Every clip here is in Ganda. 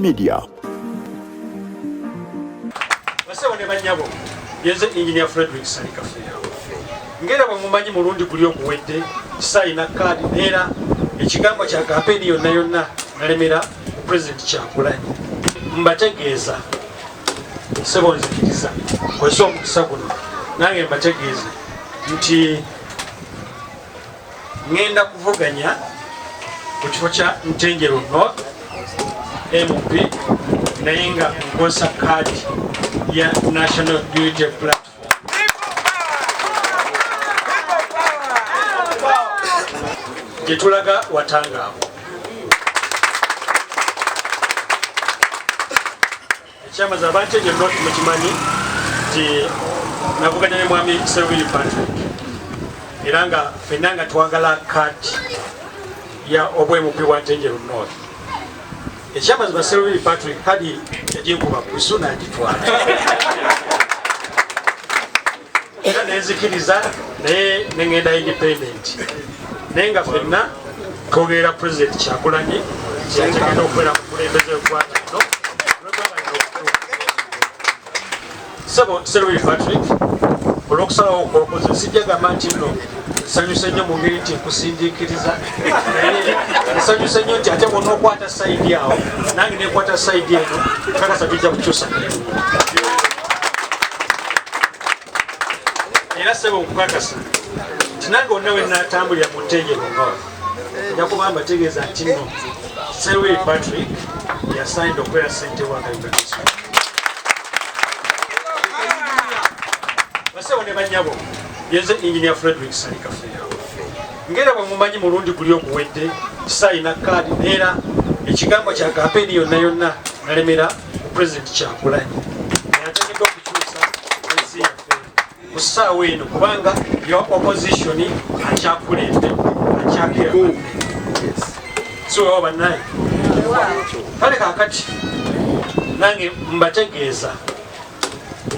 Media. Basebo ne bannyabo, yenze Engineer Frederick Ssali Kafeero. Ngera bwe mumanyi mulundi guli oguwedde saayina kaadi neera ekigambo kya kampeyini yonna yonna nalemera ku Pulezidenti Kyagulanyi. Mbategeeza ssebo, nzikiriza nkozese omukisa guno nange mbategeeze nti ŋŋenda kuvuganya ku kifo kya Ntenjeru North MP naye nga nkozesa kaadi ya National Unity Platform. Gye tulaga watangaavu. Ekyamaze abantu egyo North mukimanyi nti navuganya ne mwami Sserubiri Patrick era nga ffenna nga twagala kaadi ya obwemupi bwa Ntenjeru North. Ekyamazima Sserubiri Patrick kadi yaginkuba kusu n'agitwala era nenzikiriza naye nengenda independent naye nga ffenna twogerera President Kyagulanyi nti yategenda okubeera mukulembeze w'eggwanga lino. Ssebo Sserubiri Patrick, olw'okusalawo okwokoze sijja gamba nti nno nsanyuse nnyo mu ngeri nti nkusindiikiriza, naye nsanyuse nnyo nti ate bw'onookwata sayidi awo nange nekwata sayidi eno, kakasa tujja kukyusa. Era ssebo nkukakasa nti nange wonna we nnaatambulira mu Ntenjeru North nja kuba mbategeeza nti nno Sserubiri Patrick yasaanidde okubeera ssentebe wa Kayunga District. Basebo ne bannyabo, yenze Engineer Frederick Ssali Kafeero. Ngera bwe mumanyi mulundi guli oguwedde saayina kaadi neera ekigambo kya kampeyini yonna yonna nalemera ku Pulezidenti Kyagulanyi yategedde okukyusa ensi yaffe ku ssaawa eno, kubanga yo opposition akyakulembe akyakira banne si wewa bannaye. Kale kaakati nange mbategeeza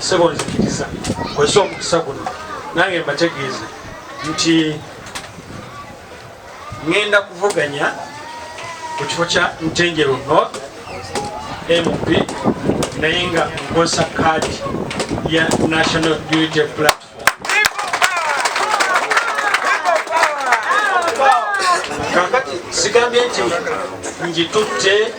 ssebo, nzikiriza nkozese omukisa guno nange mbategeeze nti ŋŋenda kuvuganya ku kifo kya Ntenjeru North MP naye nga nkozesa kaadi ya National Unity Platform. Kakati sigambye nti ngitutte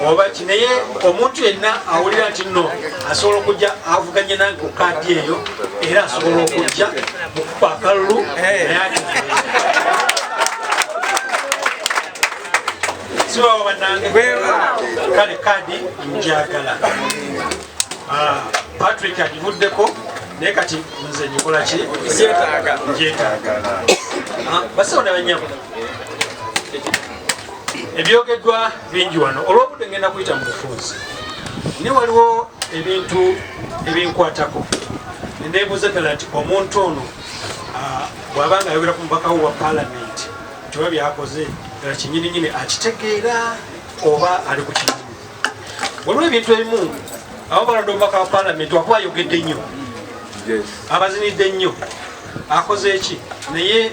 oba ki, naye omuntu yenna awulira nti nno asobola okujja avuganye nange ku kaadi eyo, era asobola okujja mukuba akalulu naye ategeere. Sibawa bannange, kale kaadi njagala. Patrick agivuddeko naye kati nze ngikola ki, ngyetaaga. Basawo ne bannyabo, ebyogeddwa bingi wano, olw'obudde ngenda kuyita mu bufunzi, naye waliwo ebintu ebinkwatako neneebuuza ddala nti omuntu ono bw'aba nga ayogera ku mubaka we wa paalamenti nti oba byakoze ddala kinyininyini akitegeera oba ali ku kinyini. Waliwo ebintu ebimu abo balonda omubaka wa paalamenti wakuba ayogedde nnyo, abazinidde nnyo, akoze eki, naye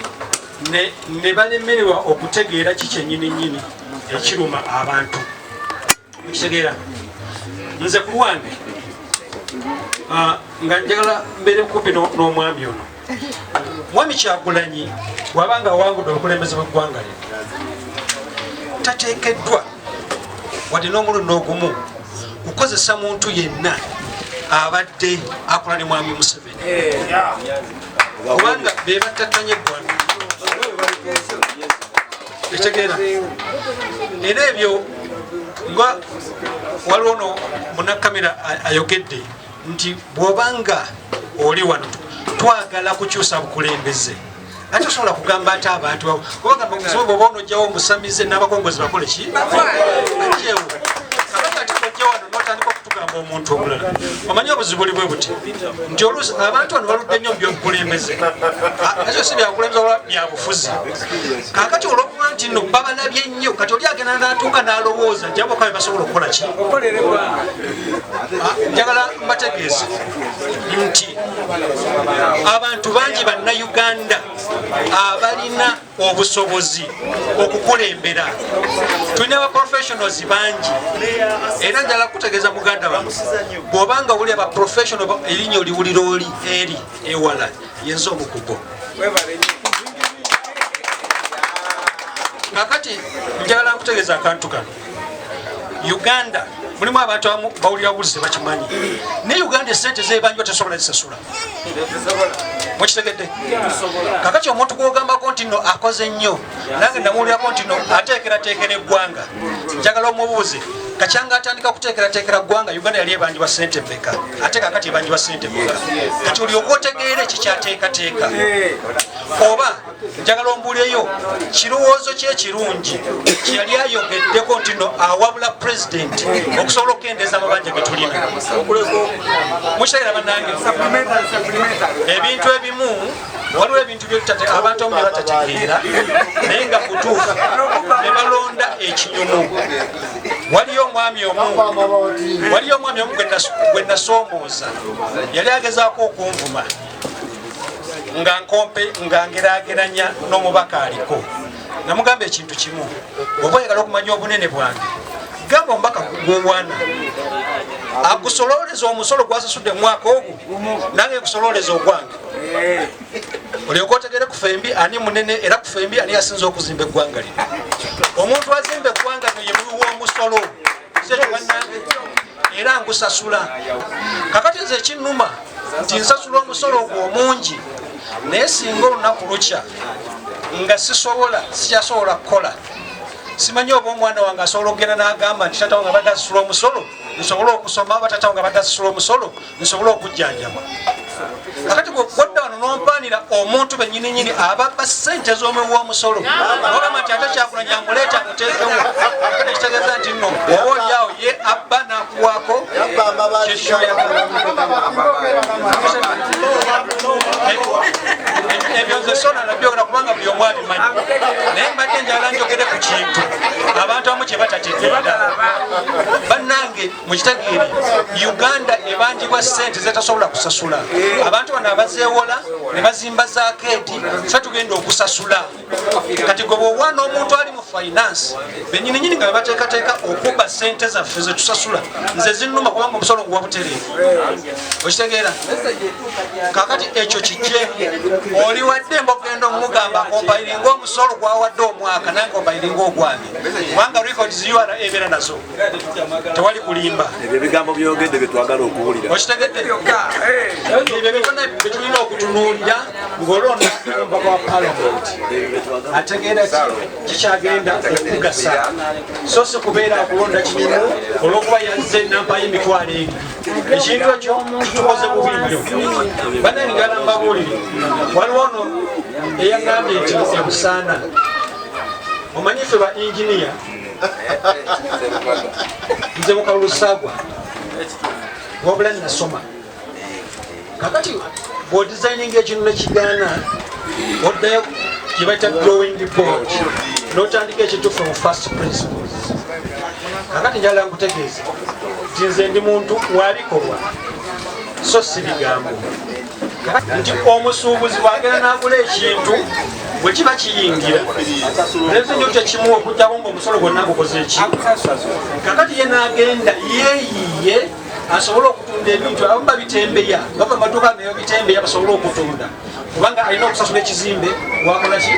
ne balemererwa okutegeera ki kyennyini nnyini ekiruma abantu. Okitegeera, nze ku lwange nga njagala mbeere kumpi n'omwami ono, Mwami Kyagulanyi, bw'aba nga awangudde obukulembeze bw'eggwanga lino, tateekeddwa wadde n'omulundi n'ogumu kukozesa muntu yenna abadde akola ne mwami Museveni, kubanga be battattanye eggwanga. Ekitegeera era ebyo nga waliwo no munakamera ayogedde nti bw'obanga oli wano twagala kukyusa bukulembeze, ate osobola kugamba ate abantu bwoba onojjawo omusamize n'abakongozi bakole ki, ajewo, abanga ate ojja wano notandika okutugamba. okugamba omuntu omulala. Omanyi obuzibu buli bwe buti nti oluusi abantu bano baludde nnyo mu byobukulembeze, ekyo si byabukulembeze wala byabufuzi. Kakati olwokuba nti nno babalabye nnyo, kati oli agenda n'atuuka n'alowooza nti abo kabe basobola okukola ki. Njagala mbategeeze nti abantu bangi Bannayuganda abalina obusobozi okukulembera, tulina ba professionals bangi. Era njala kutegeeza muganda wange, bw'obanga wuli aba professional erinnya oliwulira oli eri ewala, yenza omukugo. Kakati njagala nkutegeeza akantu kano. Uganda mulimu abantu abamu bawulira bulizi tebakimanyi, naye Uganda esente zebanjwa tesobola zisasula. Mukitegedde? Kakati omuntu gwogambako nti no akoze nnyo, nange namuwulirako nti no ateekerateekera eggwanga, njagala omubuuze kakyanga atandika kuteekerateekera ggwanga, Uganda yali ebanjibwa sente mmeka, ate kakati ebanjibwa sente mmeka? Kati olyoka otegeera ekikyateekateeka. Oba njagala ombuuleyo kirowoozo kye ekirungi kyeyali ayogeddeko nti no awabula pulezidenti okusobola okukendeeza amabanja ge tulina. Mukitegeera bannange? Ebintu ebimu, waliwo ebintu abantu abamu bye batategeera naye nga kutuufu ne balonda ekinyumu. Waliyo omwami omu, waliyo omwami omu gwe nasoomooza, yali agezaako okunvuma nga nkompe nga ngerageranya n'omubaka aliko. Namugamba ekintu kimu, oba oyagala okumanya obunene bwange, gamba omubaka gwowana agusololeza omusolo gwasasudde mumwaka ogwo, nange nkusololeza ogwange, olyoka otegere kufembi ani munene, era kufembi ani asinza okuzimba eggwanga lino. Omuntu azimba eggwanga lino ye muwi w'omusolo, sekyo bannange, era ngusasula. Kakati nze ekinnuma nti nsasula omusolo ogwo omungi, naye singa olunaku lukya nga sisobola, sikyasobola kukola, simanyi oba omwana wange asobola okugenda n'agamba nti tata wange abadde asasula omusolo nsobole okusoma, oba tata wange abadde asasula omusolo nsobole okujjanjabwa. Kakati gwe wano nompaanira omuntu benyininyini ababba sente z'omuwi w'omusolo, ogamba nti ate Kyagulanyi amuleeta amuteekewo, kale kitegeeza nti nno oba oliawo ye abba n'akuwaako kyekyoyagala. Ebyo nze sona nabyogera kubanga buli omu abimanyi, naye mbadde njagala njogere ku kintu abantu abamu kye batategeera. Bannange, mukitegeere, Uganda ebanjibwa sente zetasobola kusasula. Abantu bano abazeewola ne bazimba zakeeti, fe tugenda okusasula. Kati gwe bw'owaana omuntu ali mu finance benyininyini nga bebateekateeka okubba sente zaffe zetusasula, nze zinnuma kubanga omusolo guwa butereevu. Okitegeera? Kakati ekyo kijje oli wadde mbogenda omugamba akompayiringa omusolo gwawadde omwaka, nange kompayiringa ogwange, kubanga records URA ebeera nazo, tewali kulimba. Ebyo ebigambo byogedde byetwagala okuwulira. Okitegedde? Ebyo byonna byetulina okutunuulira ng'olonda omubaka wa parliament ategeera kikyagenda okugasa, so si kubeera akulonda kinyumu olwokuba yazze nampayo emitwalo ebiri. Ekintu ekyo kitukoze bubi nnyo. Bannange, njagala mbabuulire, waliwo ono eyagambye nti ebusaana, omanyi ffe ba inginiya, nze mukalulusagwa wabula nasoma. Kakati bw'odesigninga ekintu nekigaana, oddayo kyebaita drawing board n'otandika ekintu from first principles. Kakati njagala nkutegeeze nti nze ndi muntu wabikolwa so si bigambo, nti omusuubuzi bwagenda n'agula ekintu, bwe kiba kiyingira revenue tekimuwa okujjako ngaomusolo gwonna gukoze eki. Kakati ye n'agenda yeeyiye asobole okutunda ebintu, abamu babitembeya, bava maduuka nebabitembeya basobole okutunda, kubanga alina okusasula ekizimbe wakola ki,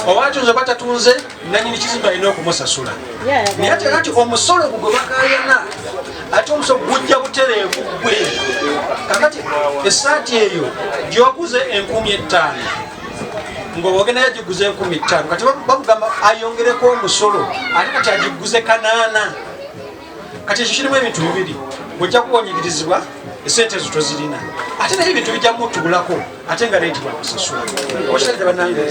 oba atunze oba tatunze, nanyini kizimbe alina okumusasula. Naye ate kati omusolo gwe bakayana, ate omusolo gujja butereevu gwe. Kakati esaati eyo gyoguze 5000, ngaobogenda yagiguza 5000, kati bakugamba ayongereko omusolo, ate kati agiguze 800. Kati ekyo kirimu ebintu bibiri, ojja kuba onyigirizibwa. Esente ezo tozirina, ate naye ebintu bijja mutubulako, ate nga renti bwakusasula. Okitegedde bannange?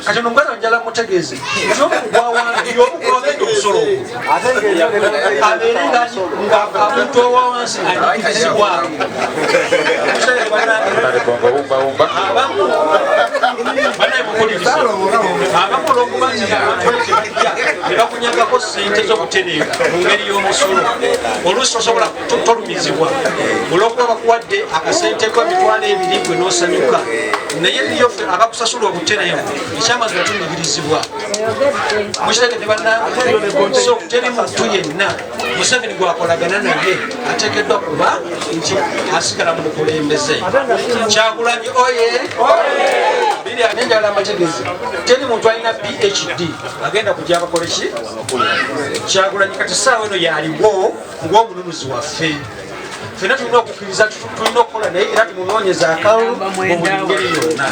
Kati ono omugazi njala mutegeeze nti omu kugwawange yomu gwagenda omusolo ogwo abeere nga omuntu owawansi anyigirizibwa. Okitegedde bannange? Abamu banaye mukuliriza, abamu olwokuba nti abantu bali tebajja ne bakunyagako sente z'obutereevu mu ngeri y'omusolo, oluusi tosobola tolumizibwa olwokuba bakuwadde akasente ko 20,000 gwe n'osanyuka, naye eriyo ffe abakusasula obutereevu, ekyamazima tunyigirizibwa. Mukitegedde bannange? So teri muntu yenna Museveni gwakolagana naye ateekeddwa kuba nti asigala mu bukulembeze. Kyagulanyi oye! Biri nenjala amategezi, teri muntu alina PhD agenda kujja abakole ki. Kyagulanyi kati saawa eno yaliwo ng'omununuzi waffe. Fena tulina okukkiriza, tulina okukola naye era tumunoonyeza akalulu mu buli ngeri yonna.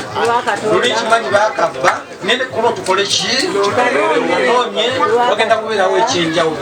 Luli kimanyi bakabba nene kuno tukole ki, tunoonye wagenda kubeerawo ekyenjawulo.